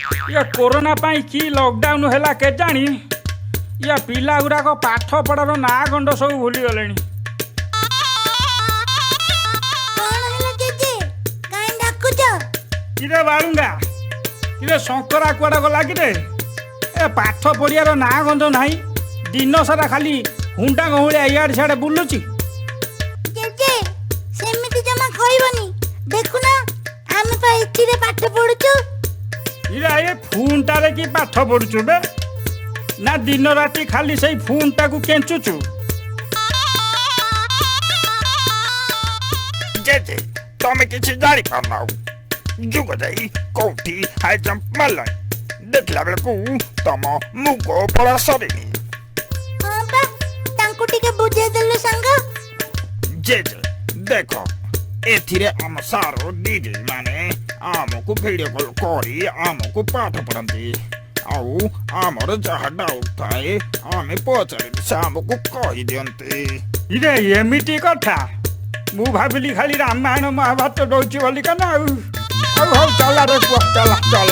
ଇଏ କୋରୋନା ପାଇଁ କି ଲକଡାଉନ ହେଲା କେଜାଣି, ଇଏ ପିଲା ଗୁଡ଼ାକ ପାଠ ପଢ଼ାର ନାଁ ଗଣ୍ଡ ସବୁ ଭୁଲିଗଲେଣି। କଣ ହେଲା ଜେଜେ, କାଇଁ ଡାକୁଛ? କିରେ ବାଳୁଙ୍ଗା, କିରେ ଶଙ୍କରା କୁଆଡ଼େ ଗଲା କିରେ? ଏ ପାଠ ପଢ଼ିବାର ନାଁ ଗନ୍ଧ ନାହିଁ, ଦିନ ସାରା ଖାଲି ହୁଣ୍ଡା ଗହୁଳିଆ ଇଆଡ଼େ ସିଆଡ଼େ ବୁଲୁଛି। ଜେଜେ, ସେମିତି ଜମା କହିବନି। ଦେଖୁନ, ଆମେ ପା ଏଥିରେ ପାଠ ପଢୁଛୁ। ଇରେ, ଏ ଫୋନଟାରେ କି ପାଠ ପଢୁଛୁ ବେ? ନା ଦିନ ରାତି ଖାଲି ସେଇ ଫୋନଟାକୁ କେଞ୍ଚୁଛୁ? ଜେଜେ, ତମେ କିଛି ଜାଣିପାରୁନ। ଯୁଗ ଯାଇ କୋଉଠି ହାଇ ଜମ୍ପ ମାରିଲାଣି, ଦେଖିଲା ବେଳକୁ ତମ ମୁଗ ପଳା ସରିନି। ହଁ ପା, ତାଙ୍କୁ ଟିକେ ବୁଝେଇ ଦେଲୁ ସାଙ୍ଗ। ଜେଜେ ଦେଖ, ଏଥିରେ ଆମ ସାର ଦିଦି ମାନେ ଆମକୁ ଭିଡ଼ିଓ କଲ୍ କରି ଆମକୁ ପାଠ ପଢ଼ାନ୍ତି, ଆଉ ଆମର ଯାହା ଡାଉଟ୍ ଥାଏ ଆମେ ପଚାରିଲେ ସେ ଆମକୁ କହିଦିଅନ୍ତି। ଇରେ, ଏମିତି କଥା? ମୁଁ ଭାବିଲି ଖାଲି ରାମାୟଣ ମହାଭାରତ ଦଉଛି ବୋଲି। ନା ଆଉ ଆଉ ହଉ, ଚାଲ ରେ ପୁଅ, ଚାଲ ଚାଲ।